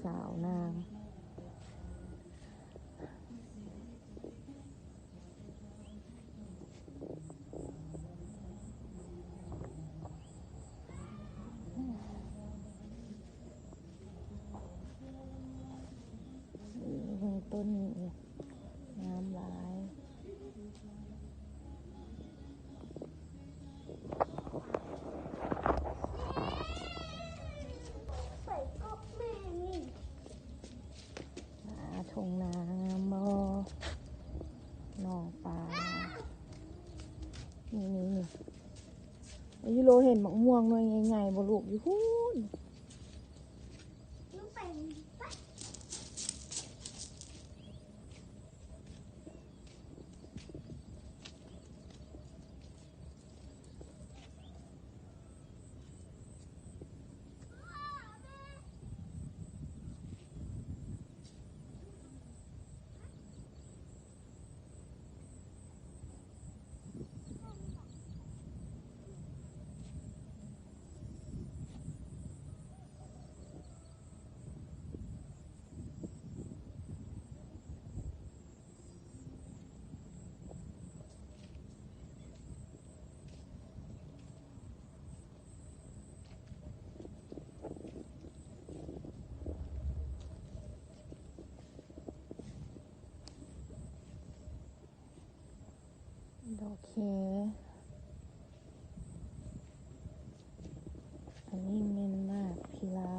ສາວນາງ ເບິ່ງຕົ້ນນີ້ ງາມຫຼາຍ. ອ່າ ທົ່ງນາງາມບໍ່? ໜອງປາ ນີ້ໆ ຢູໂຣເຫັນໝາກມ່ວງໜ່ວຍໃຫຍ່ໆບໍ່ລູກ? ຢູ່ພຸ້ນ. ດອກແຄ ອັນນີ້ແມ່ນໝາກພິລາ.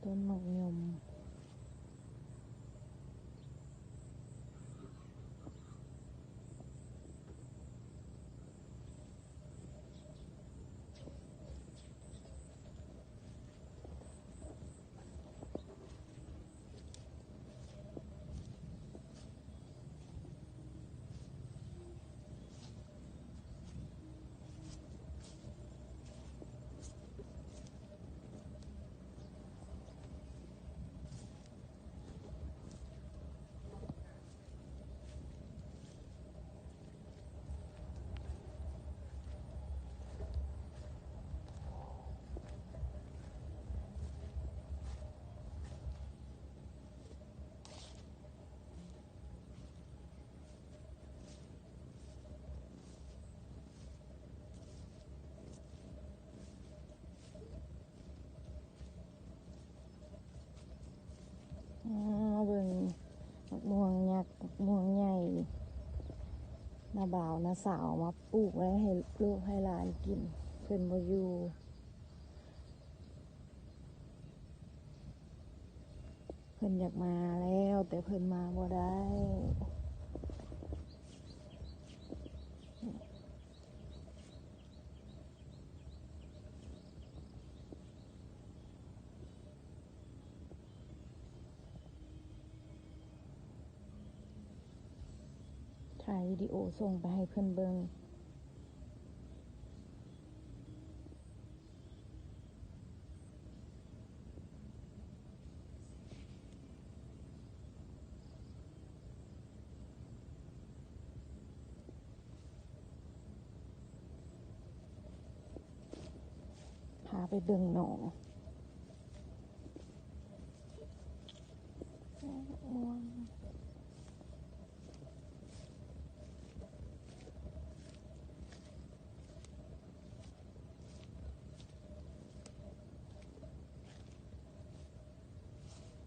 ຕົ້ນໝາກຍົມ. ອາ ເບິ່ງໝາກມ່ວງຍັກ ໝາກມ່ວງໃຫຍ່ ນ້າບ່າວນ້າສາວມາປູກໄວ້ໃຫ້ລູກໃຫ້ຫຼານກິນ ເພິ່ນບໍ່ຢູ່. ເພິ່ນຢາກມາແລ້ວ ແຕ່ເພິ່ນມາບໍ່ໄດ້. ຖ່າຍວິດີໂອສົ່ງໄປໃຫ້ເພິ່ນເບິ່ງ. ພາໄປເບິ່ງໜອງ ໝາກມ່ວງ.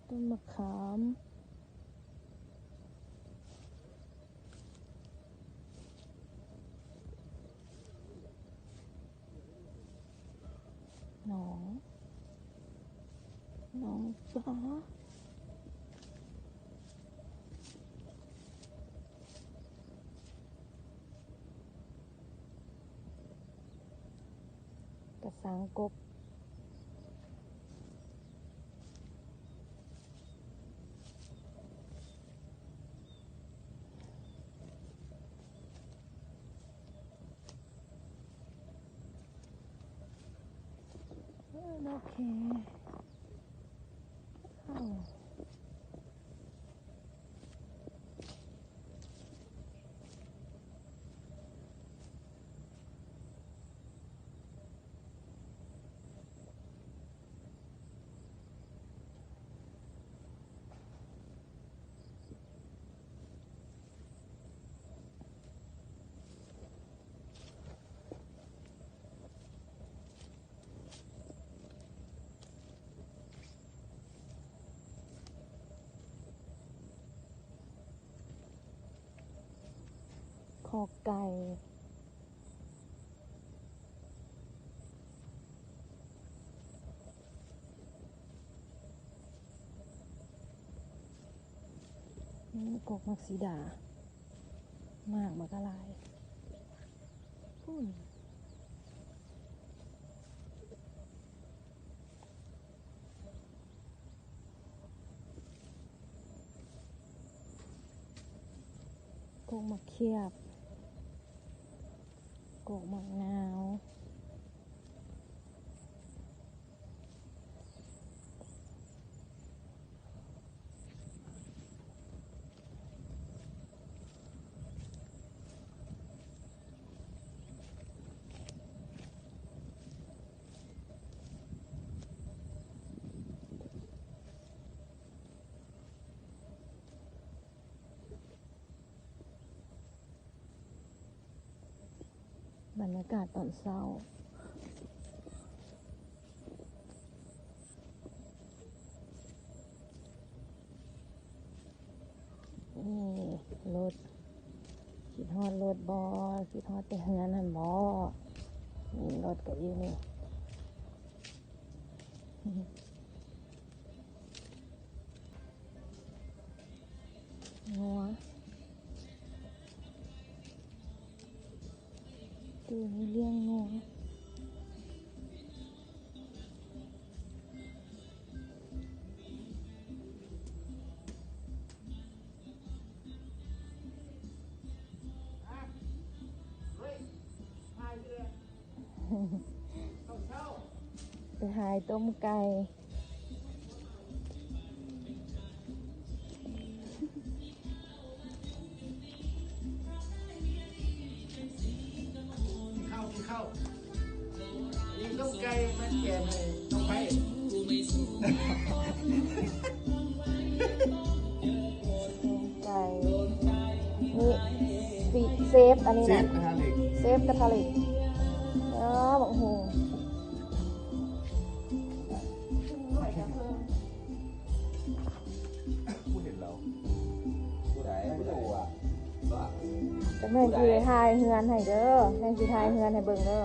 ຕົ້ນມະຂາມ ໜອງ ໜອງປາ ກະສັງກົບ. ໂອເຄ ເຂົ້າ. ອອກໄກ່ ນີ້ ກົກໝາກສີດາ ໝາກບັກຫຼາຍ ພຸ້ນ. ກົກໝາກຂຽບ ກົກໝາກນາວ. ບັນຍາກາດຕອນເຊົ້າ ນີ້ລົດ ຄິດຮອດລົດບໍ່? ຄິດຮອດແຕ່ເຮືອນຫັ້ນບໍ່? ນີ້ລົດກໍຢູ່ນີ້ ງົວ ຕູ້ນີ້ລ້ຽງງົວ. ໄປຫາຕົ້ມໄກ່ ກິນເຂົ້າ ກິນເຂົ້າ ມີຕົ້ມໄກ່ມາແກງໃຫ້ນ້ອງໄພ ໄກ່ ນີ້ ເຊຟ ອັນນີ້ນະ ເຊຟກະທະເຫຼັກ ເຊຟກະທະເຫຼັກ ເອີ ບັກຫຸ່ງ ຜູ້ເຫັນລາວ ຜູ້ໃດ ຜູ້ໃດ ຈັກໜ້ອຍຊິຖ່າຍເຮືອນໃຫ້ເດີ ຈັ່ງຊິຖ່າຍເຮືອນໃຫ້ເບິ່ງເດີ.